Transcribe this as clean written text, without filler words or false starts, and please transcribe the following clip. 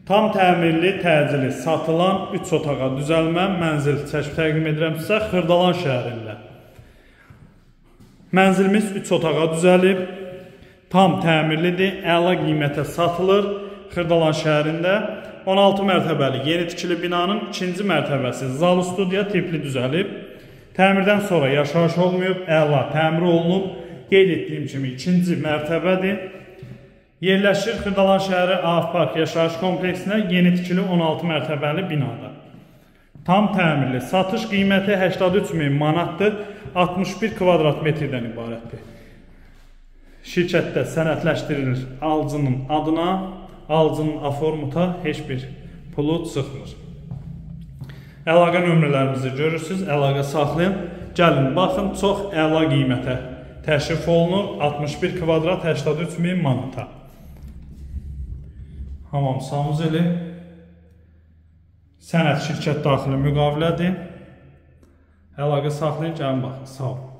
Tam təmirli, təcili satılan 3 otağa düzəlmə mənzil çəkib təqdim edirəm sizə Xırdalan şəhərində. Mənzilimiz 3 otağa düzəlib, tam təmirlidir, əla qiymətə satılır Xırdalan şəhərində. 16 mərtəbəli yeni tikili binanın 2-ci mərtəbəsi zal studiya tipli düzəlib. Təmirdən sonra yaşayış olmayıb, əla təmir olunub. Qeyd etdiyim kimi 2-ci mərtəbədir. Yerləşir Xırdalan şəhəri AF Park yaşayış kompleksinə yeni tikili 16 mərtəbəli binada. Tam təmirli. Satış qiyməti 83 min manatdır. 61 kvadrat metrdən ibarətdir. Şirkətdə sənədləşdirilir alıcının adına, alıcının aformuta heç bir pulu çıxmır. Əlaqə nömrələrimizi görürsünüz, əlaqə saxlayın. Gəlin, baxın, çox əla qiymətə təşrif olunur. 61 kvadrat 83 min manata. Hamam sanuzeli. Sənəd şirkət daxili müqavilədir. Əlaqə saxlayın, gəlin baxın. Sağ olun.